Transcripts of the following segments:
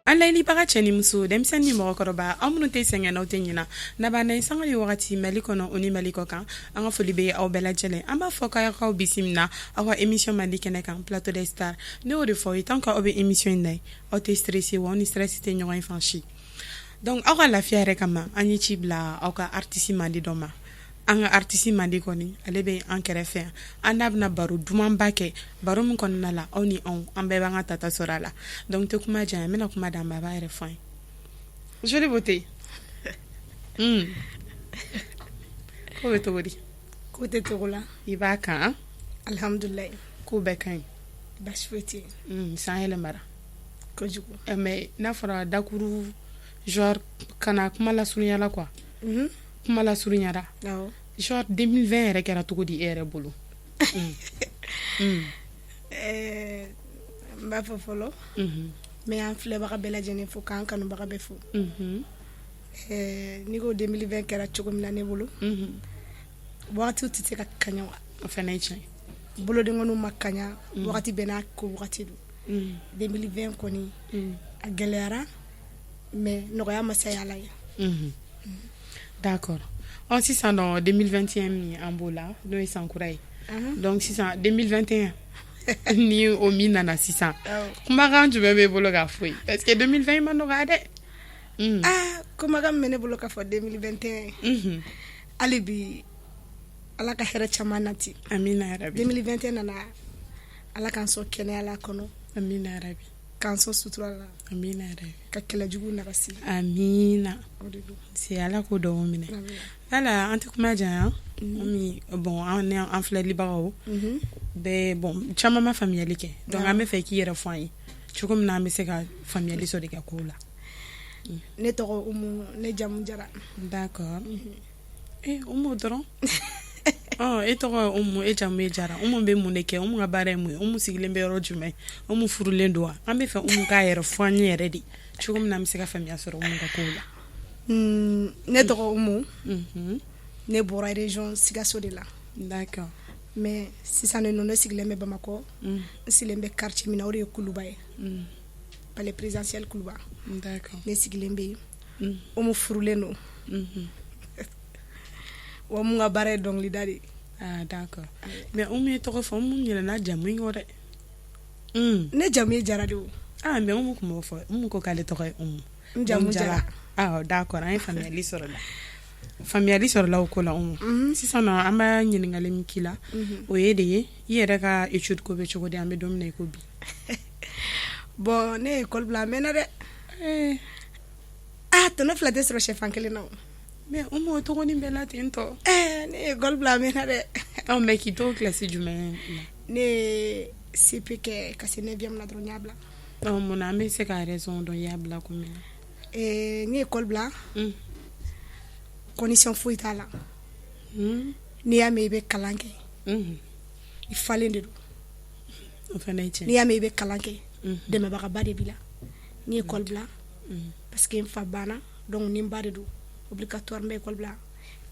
An layɛlibaga cɛ ni muso, denmisɛnnin ni mɔgɔkɔrɔba, aw minnu tɛ sɛgɛn, n'aw tɛ ɲina nabana ye sanga ni wagati, Mali kɔnɔ o ni Mali kɔ kan, an ka foli bɛ aw bɛɛ lajɛlen. An b'a fɔ k'aw bisimila aw ka émission mandi kɛnɛ kan, Plateau des Stars. Ne y'o de fɔ aw ye, tant que aw bɛ émission in na, aw tɛ stressé wa aw ni stress tɛ ɲɔgɔn ye fan si. Donc aw ka lafiya yɛrɛ kama, an ye ci bila aw ka artiste mandi dɔ ma. An ka artiste mandi kɔni, ale bɛ an kɛrɛfɛ yan. An n'a bɛna baro dumanba kɛ, baro min kɔnɔna la, aw ni anw, an bɛɛ b'an ka tata sɔrɔ a la. Donc tɛ kuma janya, n bɛna kuma d'an ma, a b'a yɛrɛ fɔ an ye. Jolie beauté, ko bɛ cogo di? Ko tɛ cogo la. I b'a kan? Alhamdulilayi. Ko bɛɛ ka ɲi? Baasi foyi tɛ. San yɛlɛmara. Kojugu. Mais n'a fɔra dakuru, genre kana kuma lasurunya la quoi, kuma lasurunyara, genre 2020 yɛrɛ kɛra cogo di e yɛrɛ bolo? N b'a fɔ fɔlɔ, n bɛ an filɛbaga bɛɛ lajɛlen fo, k'an kanubaga bɛɛ fo. N'i ko 2020 kɛra cogo min na ne bolo, wagatiw tɛ se ka kaɲa wa. O fana ye tiɲɛ. Bolodenkɔniw ma kaɲa, wagati bɛɛ n'a ko wagati don. 2020 kɔni, a gɛlɛyara, mais nɔgɔya masa ye Ala ye. D'accord. Ɔ, sisan nɔ, 2021 min an b'o la, n'o ye san kura ye. Donc sisan 2021 ni o min nana sisan, kumakan jumɛn b'e bolo k'a fɔ ye? Parce que 2020 ma nɔgɔya dɛ. Aa, kumakan min bɛ ne bolo k'a fɔ 2021, hali bi Ala ka hɛrɛ caman nati. Amina yarabi. 2021 nana, Ala k'an sɔn kɛnɛya la kɔnɔ. Amina yarabi. K'an sɔn sutura la. Amina yarabi. Ka kɛlɛjugu nagasi. Amina. O de don. Se Ala k'o dɔw minɛ. Wala, an tɛ kuma janya. Ami, bon, an ni an filɛlibagaw bɛɛ, bon, caman ma faamuyali kɛ. Donc an bɛ fɛ k'i yɛrɛ fɔ an ye cogo min na an bɛ se ka faamuyali sɔrɔ i ka kow la. Ne tɔgɔ Umu, ne jamu Jara. D'accord. Eh, Umu dɔrɔn. Ɔ, e tɔgɔ ye Umu, e jamu ye Jara. Umu bɛ mun de kɛ? Umu ka baara ye mun ye? Umu sigilen bɛ yɔrɔ jumɛn? Umu furulen don wa? An bɛ fɛ Umu k'a yɛrɛ fɔ an ye yɛrɛ de, cogo min na an bɛ se ka faamuya sɔrɔ Umu ka kow la. Ne tɔgɔ Umu. Ne bɔra région Sikaso de la. Mais sisan nɔ, ne sigilen bɛ Bamakɔ. N sigilen bɛ quartier min na, o de ye Kuluba ye. Palais présidentiel Kuluba. Ne sigilen bɛ yen. Umu furulen don. Wa mun ka baara ye dɔnkilida de ye. Ah, d'accord. Mais Umu ye tɔgɔ fɔ, Umu ɲinɛna jamu in kɔ dɛ. Ne jamu ye Jara de o. Ah, mais Umu tun b'o fɔ. Umu ko k'ale tɔgɔ ye Umu. N jamu Jara. Ah, d'accord, an ye faamuyali sɔrɔ la. Faamuyali sɔrɔla o ko la, Umu. Sisan nɔ, an b'a ɲininkali min k'i la, o ye de ye, i yɛrɛ ka étude ko bɛ cogo di, an bɛ don min na i ko bi? Bon, ne ye école bila a mɛnna dɛ. Ah, tɔnɔ fila tɛ sɔrɔ sɛfan kelen na o. Mais Umu, o tɔgɔnin bɛɛ la ten tɔ. Ne ye école bila a mɛnna dɛ. Ɔ, mais k'i to classe jumɛn la? Ne ye CP kɛ ka se 9e la dɔrɔn, n y'a bila. Ɔ, mun na? An bɛ se ka raison dɔn i y'a bila kun min na? N ye école bila, condition foyi t'a la. N'i y'a mɛn i bɛ kalan kɛ, i falen de don. O fana ye tiɲɛ. N'i y'a mɛn i bɛ kalan kɛ, dɛmɛbagaba de b'i la. N ye école bila parce que n fa banna, donc ni n ba de don, obligatoire n bɛ école bila.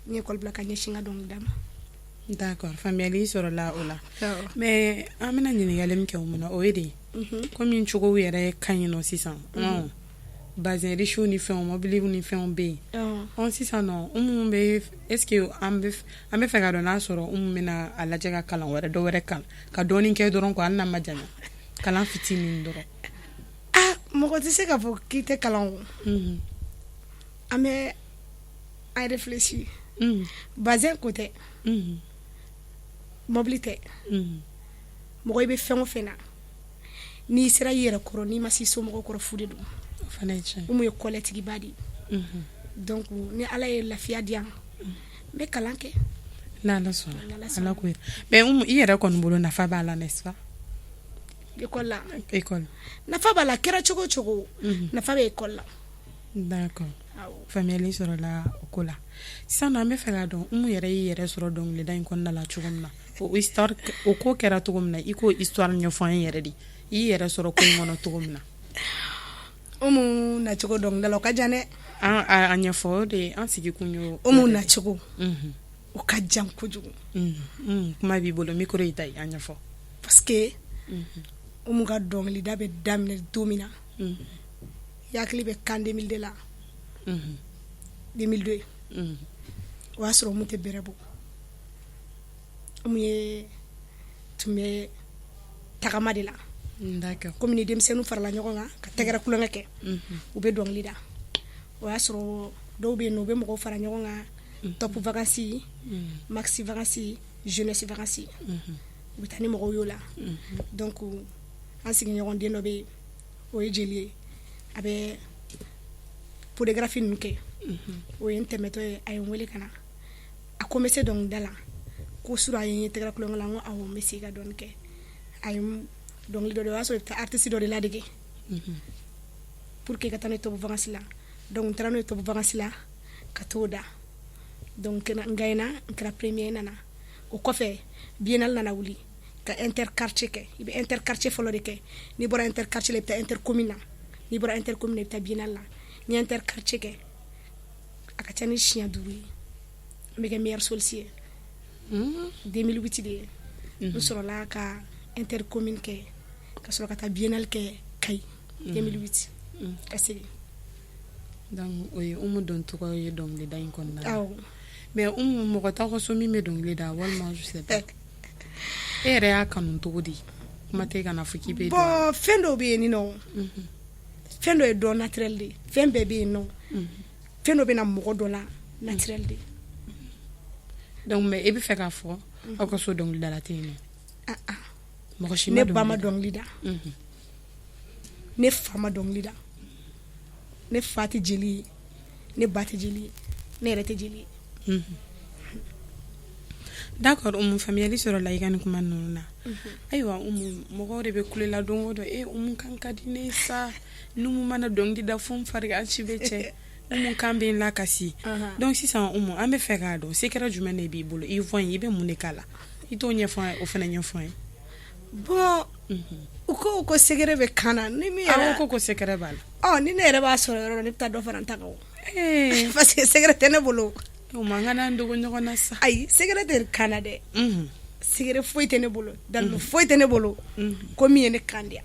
N ye école bila ka ɲɛsin n ka dɔnkilida ma. D'accord, faamuyali sɔrɔla o la. Mais an bɛna ɲininkali min kɛ o mun na, o ye de ye, komi cogow yɛrɛ ka ɲi nɔ sisan, bazin riche ni fɛnw, mɔbiliw ni fɛnw bɛ yen. Ɔ, sisan nɔ, Umu bɛ, est ce que an bɛ fɛ ka dɔn n'a sɔrɔ Umu bɛna a lajɛ ka kalan wɛrɛ, dɔ wɛrɛ kalan, ka dɔɔnin kɛ dɔrɔn quoi, hali n'a ma janya, kalan fitinin dɔrɔn? Ah, mɔgɔ tɛ se k'a fɔ k'i tɛ kalan o. An bɛ an réfléchir. Bazin ko tɛ, mɔbili tɛ. Mɔgɔ, i bɛ fɛn o fɛn na, n'i sera i yɛrɛ kɔrɔ, n'i ma se somɔgɔw kɔrɔ, fu de don. O fana ye tiɲɛ. Umu ye kɔlɛtigiba de ye. Donc ni Ala ye lafiya di yan, n bɛ kalan kɛ. N'Ala sɔnna, Ala ko. Mais Umu, i yɛrɛ kɔni bolo, nafa b'a la, n'est-ce pas? École la? École. Nafa b'a la, kɛra cogo o cogo, nafa bɛ école la. D'accord, faamuyali sɔrɔla o ko la. Sisan nɔ, an bɛ fɛ k'a dɔn, Umu yɛrɛ y'i yɛrɛ sɔrɔ dɔnkilida in kɔnɔna la cogo min na, o histoire, o ko kɛra cogo min na, i k'o histoire ɲɛfɔ an ye yɛrɛ de, i y'i yɛrɛ sɔrɔ ko in kɔnɔ cogo min na. Umu nacogo dɔnkilida la, o ka jan dɛ. An a ɲɛfɔ, o de an sigi kun y'o. Umu nacogo, o ka jan kojugu. Kuma b'i bolo, micro y'i ta ye, a ɲɛfɔ. Parce que Umu ka dɔnkilida bɛ daminɛ don min na, I hakili bɛ CAN 2002 la, 2002, o y'a sɔrɔ mun tɛ bɛrɛ bɔ. Umu ye tun bɛ tagama de la. Komi ni denmisɛnninw farala ɲɔgɔn kan ka tɛgɛrɛ tulonkɛ kɛ, u bɛ dɔnkili da. O y'a sɔrɔ dɔw bɛ yen nɔ, u bɛ mɔgɔw fara ɲɔgɔn kan, top vacances, maxi vacances, jeunesse vacances, u bɛ taa ni mɔgɔw y'o la. Donc an sigiɲɔgɔn den dɔ bɛ yen, o ye jeli ye, a bɛ photographie ninnu kɛ. O ye n tɛmɛtɔ ye, a ye n wele ka na. A ko n bɛ se dɔnkilida la, ko sur a ye n ye tɛgɛrɛ tulonkɛ la. N ko awɔ, n bɛ se ka dɔɔni kɛ. A ye dɔnkili dɔ, o y'a sɔrɔ i bɛ taa artiste dɔ de ladege pour que ka taa n'o ye top vacances la. Donc n taara n'o ye top vacances la ka t'o da. Donc n gagnena, n kɛra premier. Nana o kɔfɛ, biennale nana wuli ka interquartier kɛ. I bɛ interquartier fɔlɔ de kɛ. N'i bɔra interquartier la, i bɛ taa intercommune na. N'i bɔra intercommune na, i bɛ taa biennale la. N ye interquartier kɛ, a ka ca ni siɲɛ 5 ye, n bɛ kɛ meilleur soliste ye. 2008 de ye n sɔrɔla ka intercommune kɛ, ka sɔrɔ ka taa biennale kɛ Kayi 2008, ka segin. Donc o ye Umu don tɔgɔ ye dɔnkilida in kɔnɔna la. Awɔ. Mais Umu, mɔgɔ t'aw ka so min bɛ dɔnkili da walima je sais pas, e yɛrɛ y'a kanu cogo di? Kuma tɛ ka na fɔ k'i bɛ. Bon, fɛn dɔw bɛ yen nɔ, fɛn dɔ ye don naturel de ye. Fɛn bɛɛ bɛ yen nɔ, fɛn dɔ bɛ na mɔgɔ dɔ la naturel de. Donc mais e bɛ fɛ k'a fɔ aw ka so dɔnkilidala tɛ yen nɔ? Ah ah. Mɔgɔ si ma? Ne ba ma dɔnkili da, ne fa ma dɔnkili da. Ne fa tɛ jeli ye, ne ba tɛ jeli ye, ne yɛrɛ tɛ jeli ye. D'accord Umu, faamuyali sɔrɔla i ka nin kuma ninnu na. Ayiwa Umu, mɔgɔw de bɛ kule la don o don: e Umu kan ka di ne sa, n'Umu mana dɔnkili da fo n farigan si bɛ cɛ, Umu kan bɛ n lakasi. Donc sisan Umu, an bɛ fɛ k'a dɔn secret jumɛn de b'i bolo i voix in, i bɛ mun de k'a la? I t'o ɲɛfɔ an ye, o fana ɲɛfɔ an ye. Bon, u ko secret bɛ kan na ni min yɛrɛ. Awɔ, ko secret b'a la. Ɔ, ni ne yɛrɛ b'a sɔrɔ yɔrɔ la, ne bɛ taa dɔ fara n ta kan o, parce que secret tɛ ne bolo. O man ka n'an dogo ɲɔgɔn na sa. Ayi, secret tɛ kan na dɛ. Secret foyi tɛ ne bolo, dalilu foyi tɛ ne bolo ko min ye ne kan diya.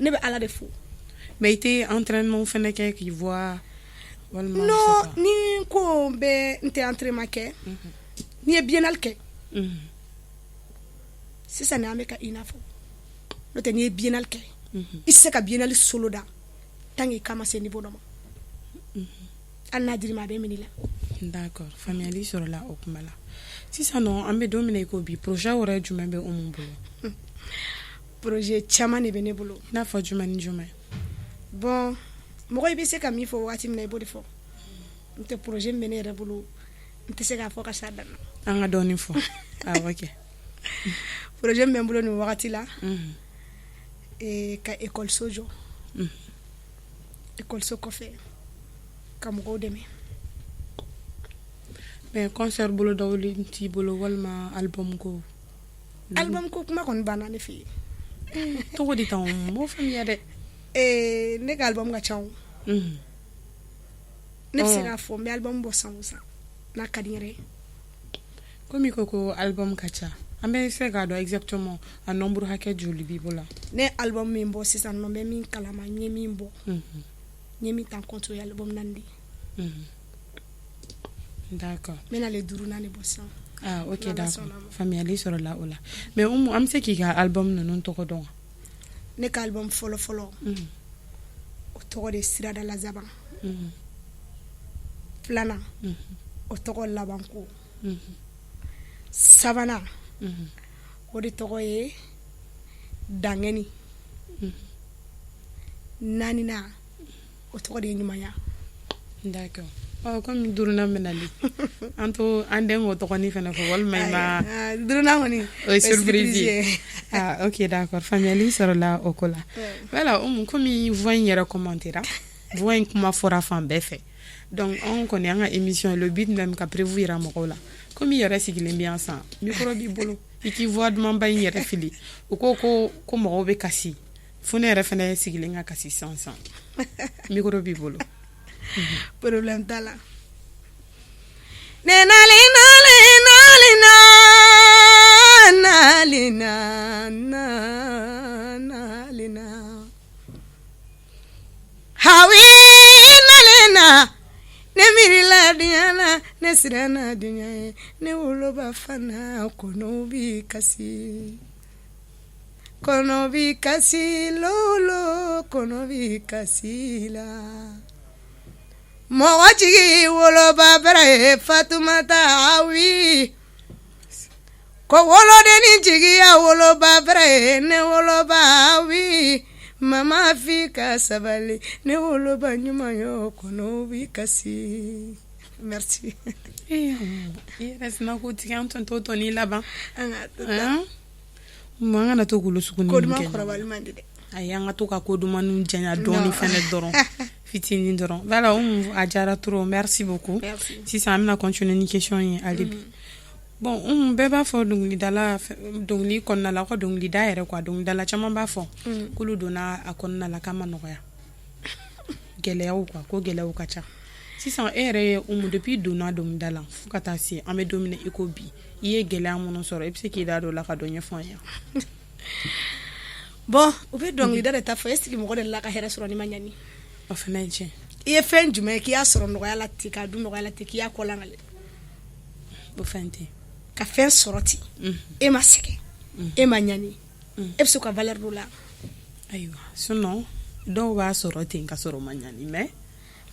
Ne bɛ Ala de fo. Mais i tɛ entraînement fana kɛ k'i voix walima? Non, ni ko bɛ, n tɛ entraînement kɛ. N'i ye biennale kɛ sisan, ni an bɛ ka i n'a fɔ n'o tɛ, n'i ye biennale kɛ, i tɛ se ka biennale solo da tant que i kan ma se niveau dɔ ma. Hali n'a dir'i ma, a bɛ minɛ i la. D'accord, faamuyali sɔrɔla o kuma la. Sisan nɔ, an bɛ don min na i ko bi, projet wɛrɛ jumɛn bɛ Umu bolo? Projet caman de bɛ ne bolo. I n'a fɔ jumɛn ni jumɛn? Bon, mɔgɔ i bɛ se ka min fɔ waati min na, i b'o de fɔ. N tɛ, projet min bɛ ne yɛrɛ bolo, n tɛ se k'a fɔ ka s'a dan na. An ka dɔɔnin fɔ, awɔ kɛ. Projet min bɛ n bolo nin wagati la, ka école jɔ. École kɔfɛ, ka mɔgɔw dɛmɛ. Mais concert bolo dawuli t'i bolo walima album ko? Album ko kuma kɔni banna ne fɛ yen. Cogo di tan? N m'o faamuya dɛ. Ne ka album ka ca o. Ne bɛ se k'a fɔ n bɛ album bɔ san o san n'a ka di n yɛrɛ ye. Komi i ko album ka ca, an bɛ se k'a dɔn exactement a nombre hakɛ joli b'i bolo? Ne ye album min bɔ sisan nɔ, n bɛ min kalama, n ye min bɔ, n ye min ta en compte, o ye album 4 de ye. D'accord. N bɛna le duurunan de bɔ sisan. Ah ok, d'accord, faamuyali sɔrɔla o la. Mais Umu, an bɛ se k'i ka album ninnu tɔgɔ dɔn wa? Ne ka album fɔlɔ fɔlɔ, o tɔgɔ de Sirada Lazaban. Filanan, o tɔgɔ Labanko. Sabanan, o de tɔgɔ ye Dangɛni. Naaninan, o tɔgɔ de ye Ɲumanya. D'accord. Ɔ, komi duurunan bɛ nali, an to an den k'o tɔgɔnin fana fɔ walima i ma? Duurunan kɔni. O ye surprise ye. Ah ok, d'accord, faamuyali sɔrɔla o ko la. Voilà Umu, komi voix in yɛrɛ commentera, voix in kuma fɔra fan bɛɛ fɛ. Donc anw kɔni, an ka émission, le but même ka preuve yira mɔgɔw la. Komi i yɛrɛ sigilen bɛ yan sisan, micro b'i bolo, i k'i voix dumanba in yɛrɛ fili. U ko mɔgɔw bɛ kasi fo ne yɛrɛ fana sigilen ka kasi sisan sisan. Micro b'i bolo. Problème t'a la. Ne nali nali nali na nali na na nali na hawi. Ne siranna dunya ye, ne woloba fana kɔnɔw bi kasi. Kɔnɔ bi kasi lolo, kɔnɔ bi kasi la. Mɔgɔ jigi woloba bɛrɛ ye Fatumata awi. Ko wolodennin jigiya woloba bɛrɛ ye ne woloba awi. Mama f'i ka sabali ne woloba ɲuman yo kɔnɔw bi kasi. Merci. I yɛrɛ sina k'o tigɛ an tun t'o tɔnin laban. An ka to tan. An kana to k'olu sugu Ko duman kɔrɔbali man di dɛ. Ayi, an ka to ka ko dumanw janya dɔɔni fɛnɛ dɔrɔn, fitinin dɔrɔn. Voilà, Umu, a diyara trop, merci beaucoup. Merci. Sisan an bɛna continuer ni question ye hali bi. Bon, Umu, bɛɛ b'a fɔ dɔnkilidala, dɔnkili kɔnɔna la, aw ka dɔnkilida yɛrɛ quoi, dɔnkilidala caman b'a fɔ k'olu donna a kɔnɔna la k'a ma nɔgɔya, gɛlɛyaw quoi, ko gɛlɛyaw ka ca. Sisan e yɛrɛ ye Umu, depuis i donna dɔnkilida la fo ka taa se an bɛ don min na i ko bi, i ye gɛlɛya minnu sɔrɔ, i bɛ se k'i da don o la ka dɔ ɲɛfɔ an ye? Bon, u bɛ dɔnkilida de ta fɔ. Est ce que mɔgɔ delila ka hɛrɛ sɔrɔ ni ma ɲani? O fana ye tiɲɛ. I ye fɛn jumɛn ye k'i y'a sɔrɔ nɔgɔya la ten, k'a dun nɔgɔya la ten, k'i y'a kɔ langale? O fɛn tɛ. Ka fɛn sɔrɔ ten, e ma sɛgɛn, e ma ɲani, e bɛ se ka valeur dɔ la? Ayiwa, sinon dɔw b'a sɔrɔ ten ka sɔrɔ ma ɲani, mais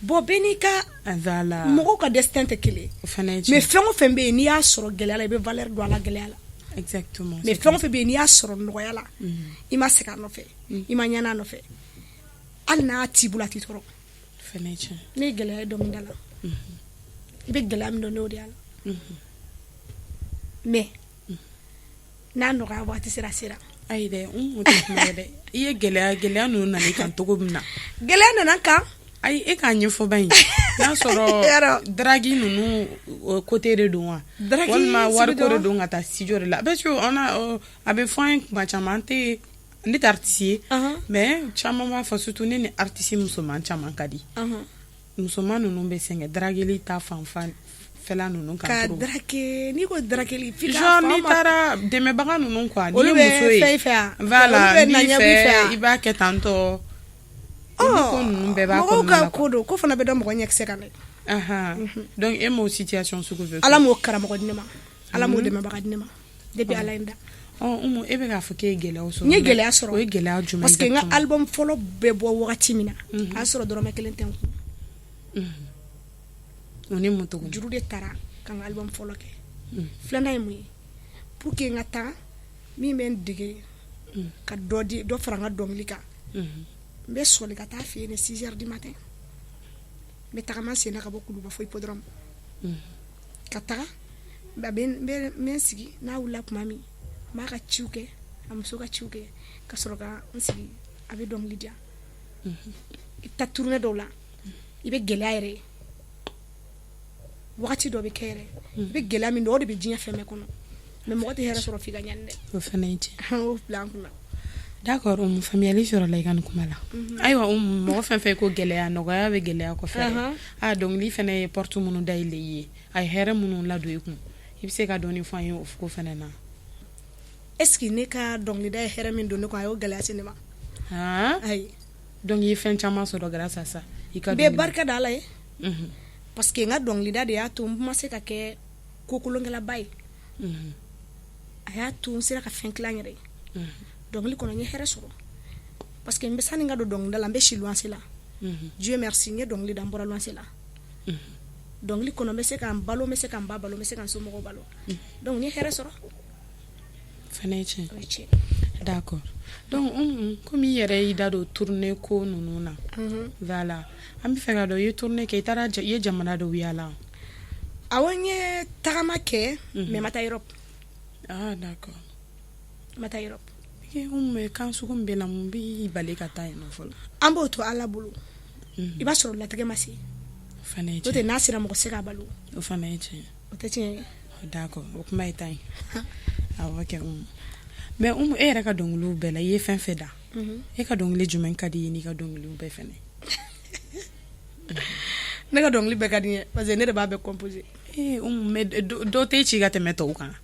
Bon, bɛɛ n'i ka Voilà. mɔgɔw ka destin tɛ kelen. O fana ye tiɲɛ. Mais fɛn o fɛn bɛ yen, n'i y'a sɔrɔ gɛlɛya la, i bɛ valeur don a la gɛlɛya la. Exactement. Mais fɛn o fɛn bɛ yen, n'i y'a sɔrɔ nɔgɔya la, i ma sɛgɛn a nɔfɛ, i ma ɲani a nɔfɛ, hali n'a t'i bolo, a t'i tɔɔrɔ. O fana ye tiɲɛ. Ne ye gɛlɛya ye dɔnkilida la, i bɛ gɛlɛya min dɔn, ne y'o de y'a la. Mais n'a nɔgɔya waati sera, a sera. Ayi dɛ, o tɛ kuma ye dɛ. I ye gɛlɛya ninnu nana i kan cogo min na. Gɛlɛya nana n kan. Ayi, e k'a ɲɛfɔ ba in, n'a sɔrɔ drague ninnu côté de don wa, walima wariko de don ka taa studio de la? Parce que on a, a bɛ fɔ an ye kuma caman, an tɛ, ne tɛ artiste ye, mais caman b'a fɔ, surtout ne ni artiste musoman caman ka di. Musoman ninnu bɛ sɛgɛn dragueli ta fan fɛla ninnu kan. Ka draguer, n'i ko dragueli, f'i k'a fɔ. N'i taara dɛmɛbaga ninnu quoi, n'i Olu ye bɛ muso ye fɛn i fɛ yan. Voilà. Olu bɛ na n'i ɲɛbɔ i fɛ yan. I b'a kɛ tan tɔ, olu ko ninnu bɛɛ b'a Mɔgɔw kɔnɔna ka la. ko don, ko fana bɛ dɔn mɔgɔ ɲɛkisɛ kan dɛ. Ahan. Donc e m'o situation sugu vécu? Ala m'o karamɔgɔ di ne ma, Ala m'o dɛmɛbaga di ne ma depuis Ala ye n da. Ɔ Umu, e bɛ k'a fɔ k'e ye gɛlɛyaw sɔrɔ. N ye gɛlɛya sɔrɔ. O ye gɛlɛya jumɛn? Parce que n ka album fɔlɔ bɛ bɔ wagati min na, a y'a sɔrɔ dɔrɔmɛ kelen tɛ n kun. O ni mun tuguni? Juru de taara ka n ka album fɔlɔ kɛ. Filanan ye mun ye? Pour que n ka taa min bɛ n dege ka dɔ di, dɔ fara n ka dɔnkili kan, n bɛ sɔli ka taa fɛ yen de 6 heures du matin. N bɛ tagama sen na ka bɔ Kuluba fo hippodrome ka taga. A bɛ n bɛ n sigi n'a wulila tuma min, n b'a ka ciw kɛ, a muso ka ciw kɛ, ka sɔrɔ ka n sigi, a bɛ dɔnkili di yan. I bɛ taa tournée dɔw la, i bɛ gɛlɛya yɛrɛ ye. Wagati dɔ bɛ kɛ yɛrɛ, i bɛ gɛlɛya min dɔn, o de bɛ diɲɛ fɛn bɛɛ kɔnɔ. Mais mɔgɔ tɛ hɛrɛ sɔrɔ f'i ka ɲani dɛ. O fana ye tiɲɛ. An k'o bila an kunna. D'accord, Umu, faamuyali sɔrɔla i ka nin kuma la. Ayiwa Umu, mɔgɔ fɛn fɛn ko gɛlɛya, nɔgɔya bɛ gɛlɛya kɔfɛ dɛ. A dɔnkili fana ye porte minnu dayɛlɛ i ye, a ye hɛrɛ minnu ladon i kun, i bɛ se ka dɔɔni fɔ an ye o ko fana na? Est ce que ne ka dɔnkilida ye hɛrɛ min don ne kun, a y'o gɛlɛya se ne ma? Han? Ayi. Donc i ye fɛn caman sɔrɔ grâce à ça, i ka N bɛ dɔnkili. barika da Ala ye, parce que n ka dɔnkilida de y'a to n ma se ka kɛ kokolonkɛlaba ye. A y'a to n sera ka fɛn tila n yɛrɛ ye. Dɔnkili kɔnɔ, n ye hɛrɛ sɔrɔ, parce que n bɛ sani n ka don dɔnkilida la, n bɛ si luwanse la. Dieu merci, n ye dɔnkili da, n bɔra luwanse la. Dɔnkili kɔnɔ, n bɛ se ka n balo, n bɛ se ka n ba balo, n bɛ se ka n somɔgɔw balo. Donc n ye hɛrɛ sɔrɔ. Fana ye tiɲɛ. O ye tiɲɛ. D'accord. Donc Umu, komi i yɛrɛ y'i da don tournée ko ninnu na, voilà, an bɛ fɛ ka dɔn, i ye tournée kɛ, i taara, i ye jamana dɔw yaala? Awɔ, n ye tagama kɛ, mais n ma taa Europe. Ah d'accord. N ma taa Europe. Umu, mais kan sugu min bɛ la, mun b'i bali ka taa yen nɔ fɔlɔ? An b'o to Ala bolo. I b'a sɔrɔ latigɛ ma se. O fana ye N'o tɛ, tiɲɛ. n'a sera, mɔgɔ tɛ se k'a balo. O fana ye tiɲɛ. O tɛ tiɲɛ ye? D'accord, o kuma ye tan ye. Awɔ kɛ Umu. Mais Umu, e yɛrɛ ka dɔnkiliw bɛɛ la, i ye fɛn fɛn da, e ka dɔnkili jumɛn ka di i ye n'i ka dɔnkiliw bɛɛ fɛnɛ? Ne ka dɔnkili bɛɛ ka di n ye, parce que ne de b'a bɛɛ composer. Ee Umu, mais dɔ t'e ci ka tɛmɛ tɔw kan?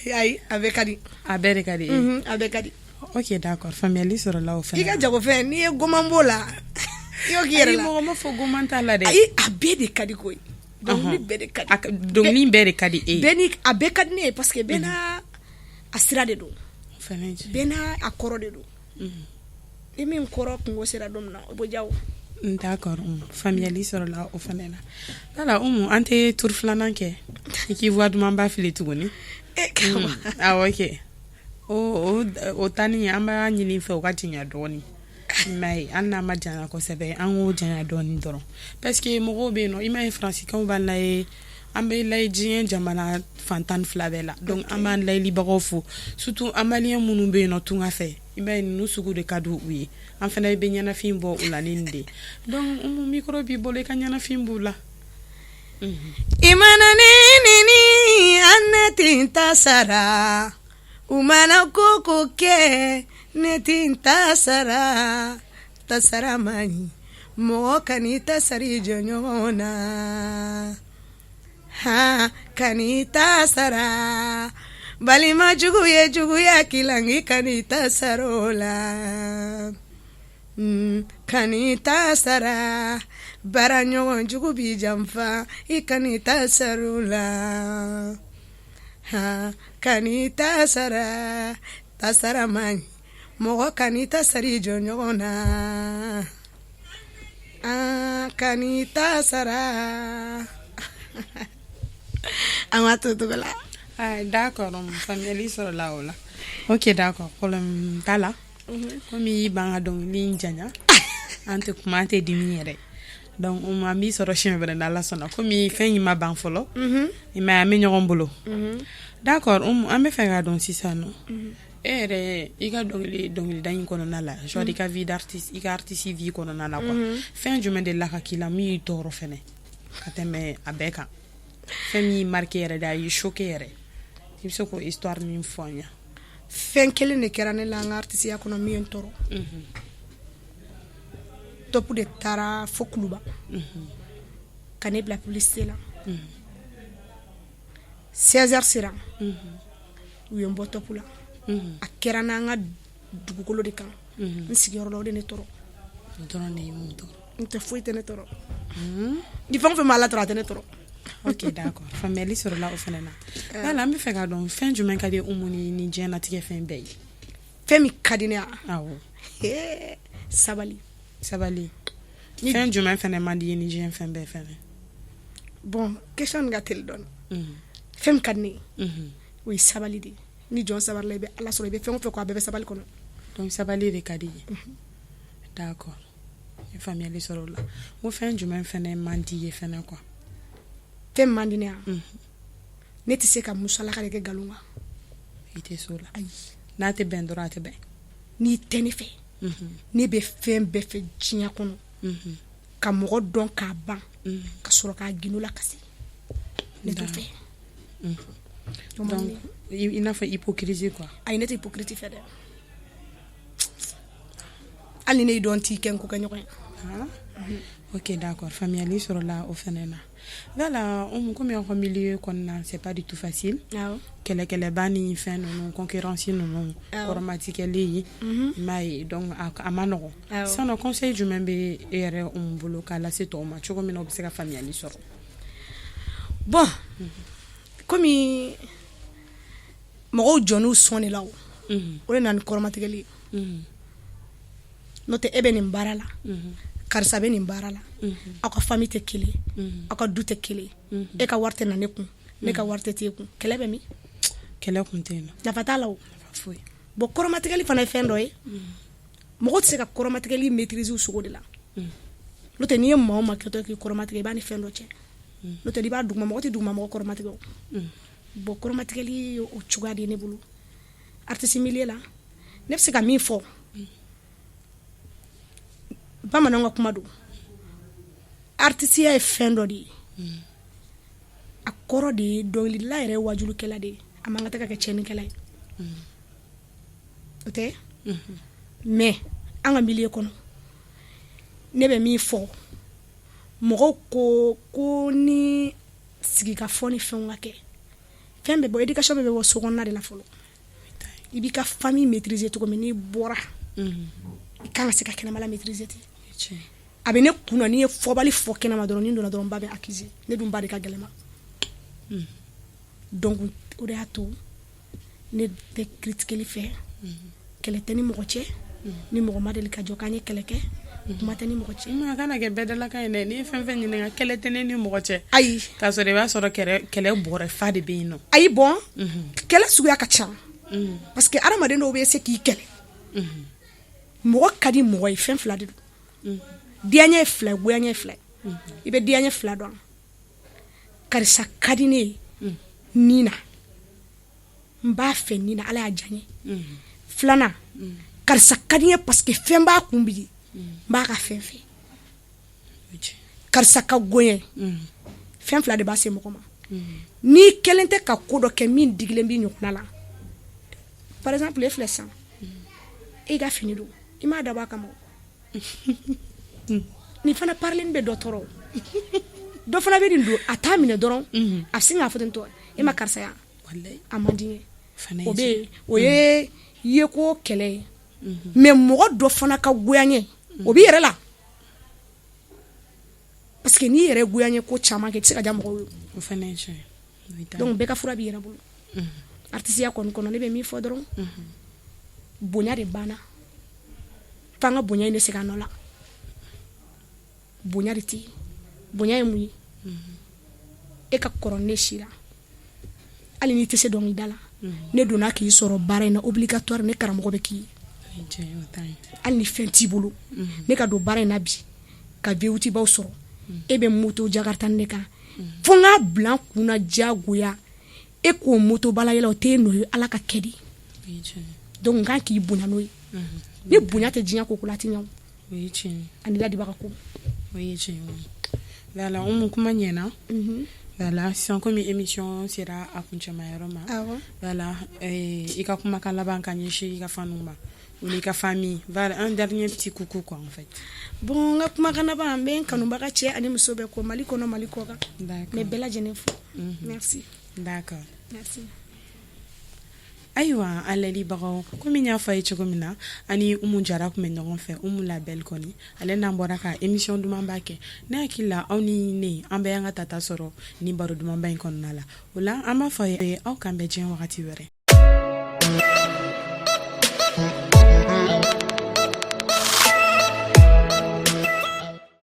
Ayi, a bɛɛ ka di. A bɛɛ de ka di e ye? A bɛɛ ka di. Ok, d'accord, faamuyali sɔrɔla o fɛnɛ. I ka jagofɛn, n'i ye goman b'o la. I y'o k'i yɛrɛ la. Mɔgɔ ma fɔ goman t'a la dɛ. Ayi, a bɛɛ de ka di koyi. Dɔnkili bɛɛ de ka di. Dɔnkili bɛɛ de ka di e ye. Bɛɛ ni a bɛɛ ka di ne ye parce que bɛɛ n'a a sira de don. Bɛɛ n'a a kɔrɔ de don. Ni min kɔrɔ kungo sera don min na, o bɛ diya o. D'accord, faamuyali sɔrɔla o fana na. Voilà, Umu, an tɛ tour filanan kɛ i k'i voix dumanba fili tuguni. Awɔ kɛ. O tani an b'a ɲini fɛ o ka janya dɔɔni. I m'a ye, hali n'a ma janya kosɛbɛ, an k'o janya dɔɔni dɔrɔn parce que mɔgɔw bɛ yen nɔ, i m'a ye, faransikanw b'an layɛ, an bɛ layɛ diɲɛ jamana fan 12 bɛɛ la. Donc an b'an layɛlibagaw fo, surtout an maliyɛn minnu bɛ yen nɔ tunga fɛ. I m'a ye, ninnu sugu de ka di u ye. An fana bɛ ɲɛnafin bɔ u la ni nin de ye. Donc Umu, micro b'i bolo, i ka ɲɛnafin b'u la. I mana ne neni, an ne tɛ n ta sara. U mana ko ko kɛ, ne tɛ n ta sara. Ta sara man ɲi, mɔgɔ kan'i ta sara i jɔɲɔgɔn na. Han, kan'i ta sara. Balima jugu ye juguya k'i la, n'i kan'i ta sara o la. Kan'i ta sara. Baara ɲɔgɔn jugu b'i janfa, i kan'i ta sara o la. Han, kan'i ta sara. Ta sara man ɲi, mɔgɔ kan'i ta sara i jɔɲɔgɔn na. An kan'i ta sara. An b'a to cogo la. Ah, d'accord, faamuyali sɔrɔla o la. Ok, d'accord, problème t'a la. Komi i y'i ban ka dɔnkili in janya, an tɛ kuma, an tɛ dimi yɛrɛ. Donc an b'i sɔrɔ siɲɛ wɛrɛ n'Ala sɔnna, komi fɛn in ma ban fɔlɔ. I m'a ye, an bɛ ɲɔgɔn bolo. D'accord, an bɛ fɛ k'a dɔn sisan nɔ. E yɛrɛ, i ka dɔnkili dɔnkilida in kɔnɔna la, genre i ka vie d'artiste, i ka artiste vie kɔnɔna la quoi. Fɛn jumɛn de la ka k'i la min y'i tɔɔrɔ fɛnɛ ka tɛmɛ a bɛɛ kan? Fɛn min y'i marqué yɛrɛ de, a y'i choqué yɛrɛ. I bɛ se k'o histoire min fɔ an ye. Fɛn kelen de kɛra ne la n ka artisiya kɔnɔ min ye n tɔɔrɔ. Top de taara fo Kuluba ka ne bila publicité la. 16 heures sera, u ye n bɔ top la. A kɛra n'an ka dugukolo de kan, n sigiyɔrɔ la. O de ne tɔɔrɔ. O dɔrɔn de ye mun tɔɔrɔ? N tɛ, foyi tɛ ne tɔɔrɔ. Ni fɛn o fɛn ma Ala tɔɔrɔ, a tɛ ne tɔɔrɔ. Ok, d'accord, faamuyali sɔrɔla o fana na. Yala an bɛ fɛ k'a dɔn, fɛn jumɛn ka di Umu ni diɲɛlatigɛ fɛn bɛɛ ye? Fɛn min ka di ne ye? Awɔ. Sabali. Sabali. Fɛn jumɛn fana man di ye ni diɲɛ fɛn bɛɛ fɛnɛ? Bon, question nin ka teli dɔɔni. Fɛn min ka di ne ye, o ye sabali de ye. Ni jɔn sabalila, i bɛ Ala sɔrɔ. I bɛ fɛn o fɛn kɔ, a bɛɛ bɛ sabali kɔnɔ. Donc sabali de ka di i ye. D'accord, n ye faamuyali sɔrɔ o la. N ko fɛn jumɛn fɛnɛ man di i ye fɛnɛ quoi? Fɛn man di ne ye, ne tɛ se ka musalaka de kɛ nkalon kan. I tɛ s'o la? Ayi. N'a tɛ bɛn dɔrɔn, a tɛ bɛn. N'i tɛ ne fɛ, ne bɛ fɛn bɛɛ fɛ diɲɛ kɔnɔ ka mɔgɔ dɔn k'a ban ka sɔrɔ k'a gindo la kasi, ne t'o fɛ. Donc i n'a fɔ hypocrisie quoi. Ayi, ne tɛ hypocrite fɛ dɛ. Hali ni ne y'i dɔn, t'i kɛ n ko kɛ ɲɔgɔn ye. Ok, d'accord, faamuyali sɔrɔla o fɛnɛ na. Voilà, Umu, komi aw ka milieu kɔnɔna, c'est pas du tout facile. Kɛlɛkɛlɛba ni fɛn ninnu, concurrence ninnu, kɔrɔmatigɛli, i m'a ye, donc a ma nɔgɔn. Sisan nɔ, conseil jumɛn bɛ e yɛrɛ Umu bolo k'a lase tɔw ma, cogo min na u bɛ se ka faamuyali sɔrɔ? Bon, komi mɔgɔw jɔn'u sɔn de la, o o de nana ni kɔrɔmatigɛli ye. N'o tɛ, e bɛ nin baara la, karisa bɛ nin baara la, aw ka famille tɛ kelen, aw ka du tɛ kelen, e ka wari tɛ na ne kun, ne ka wari tɛ t'e kun, kɛlɛ bɛ min? Kɛlɛ kun tɛ yen nɔ. Nafa t'a la o. Nafa foyi. Bon, kɔrɔmatigɛli fana ye fɛn dɔ ye, mɔgɔ tɛ se ka kɔrɔmatigɛli maîtriser u sogo de la. N'o tɛ, n'i ye maa o maa kɛtɔ k'i kɔrɔmatigɛ, i b'a ni fɛn dɔ cɛ. N'o tɛ, i b'a duguma, mɔgɔ tɛ duguma mɔgɔ kɔrɔmatigɛ o. Bon, kɔrɔmatigɛli ye o cogoya de ye ne bolo artiste milieu la. Ne bɛ se ka min fɔ, bamananw ka kuma don, artisiya ye fɛn dɔ de ye, a kɔrɔ de ye dɔnkilidala yɛrɛ ye wajulikɛla de ye. A man ka tɛ ka kɛ tiɲɛnikɛla ye, o tɛ. Mais an ka milieu kɔnɔ, ne bɛ min fɔ mɔgɔw ko ni sigikafɔ ni fɛnw ka kɛ, fɛn bɛ bɔ, éducation bɛ bɔ so kɔnɔna de la fɔlɔ. I b'i ka famille maîtriser cogo min, n'i bɔra, i kan ka se ka kɛnɛmala maîtriser ten. A bɛ ne kun na, n'i ye fɔbali fɔ kɛnɛma dɔrɔn, ni donna dɔrɔn, ba bɛ accuser. Ne dun ba de ka gɛlɛn ma. Donc o de y'a to ne tɛ critiquer fɛ. Kɛlɛ tɛ ni mɔgɔ cɛ, ni mɔgɔ ma deli ka jɔ k'an ye kɛlɛ kɛ, kuma tɛ ni mɔgɔ cɛ. A kana kɛ bɛɛ dalakan ye dɛ. N'i ye fɛn fɛn ɲininka, kɛlɛ tɛ ne ni mɔgɔ cɛ. Ayi. K'a sɔrɔ i b'a sɔrɔ kɛlɛ bɔrɛ fa de bɛ yen nɔ. Ayi, bon, kɛlɛ suguya ka ca, parce que adamaden dɔw bɛ se k'i kɛlɛ. Mɔgɔ ka di mɔgɔ ye, fɛn fila de don: diyaɲɛ ye fila ye, goyaɲɛ ye fila ye. I bɛ diyaɲɛ fila dɔn: karisa ka di ne ye nin na, n b'a fɛ nin na, Ala y'a diya n ye. Filanan, karisa ka di n ye parce que fɛn b'a kun bi, n b'a ka fɛn fɛ. Karisa ka goɲɛ, fɛn fila de b'a se mɔgɔ ma. N'i kelen tɛ ka ko dɔ kɛ min digilen b'i ɲɔgɔnna la, par exemple, e filɛ sisan, e ka fini don, i m'a dabɔ a kama. Nin fana parilen bɛ dɔ tɔɔrɔ, dɔ fana bɛ nin don, a t'a minɛ dɔrɔn, a bɛ sin k'a fɔ ten tɔ: e ma karisa ya, a man di n ye. O bɛ yen, o ye yeko kɛlɛ ye. Mais mɔgɔ dɔ fana ka goyaɲɛ, o b'i yɛrɛ la, parce que n'i yɛrɛ goyaɲɛ ko caman kɛ, i tɛ se ka diya mɔgɔw ye. Donc bɛɛ ka fura b'i yɛrɛ bolo. Artisiya kɔni kɔnɔ, ne bɛ min fɔ dɔrɔn, bonya de banna. F'an ka bonya in de segin a nɔ la. Bonya de tɛ yen. Bonya ye mun ye? E ka kɔrɔ ne si la, hali n'i tɛ se dɔnkilida la, ne donna k'i sɔrɔ baara in na, obligatoire ne karamɔgɔ bɛ k'i ye. Hali ni fɛn t'i bolo, ne ka don baara in na bi ka V8 baw sɔrɔ, e bɛ moto jakarta ne kan, fo n k'a bila n kunna diyagoya e k'o moto bala yɛlɛ, o t'e nɔ ye, Ala ka kɛ de. Donc n kan k'i bonya n'o ye. Ni bonya tɛ diɲɛ ko ko la, a tɛ ɲɛ o. Ani ladibaga ko. O ye tiɲɛ ye. Voilà, Umu, kuma ɲɛna. Voilà, sisan komi émission sera a kuncɛma yɔrɔ ma. Voilà, i ka kumakan laban ka ɲɛsin i ka faniw ma ou i ka famille. Voilà, un dernier petit coucou quoi, en fait. Bon, n ka kumakan laban, n bɛ n kanubaga cɛ ani muso bɛɛ ko Mali kɔnɔ, Mali kɔ kan. N bɛ bɛɛ lajɛlen fo. Merci. D'accord. Merci. Ayiwa, an layɛlibagaw, komi n y'a fɔ a ye cogo min na, ani Umu Jara tun bɛ ɲɔgɔn fɛ, Umu la belle kɔni, ale n'an bɔra ka émission dumanba kɛ. Ne hakili la, aw ni ne, an bɛɛ y'an ka tata sɔrɔ ni baro dumanba in kɔnɔna la. O la, an b'a fɔ a ye aw k'an bɛn diɲɛ wagati wɛrɛ.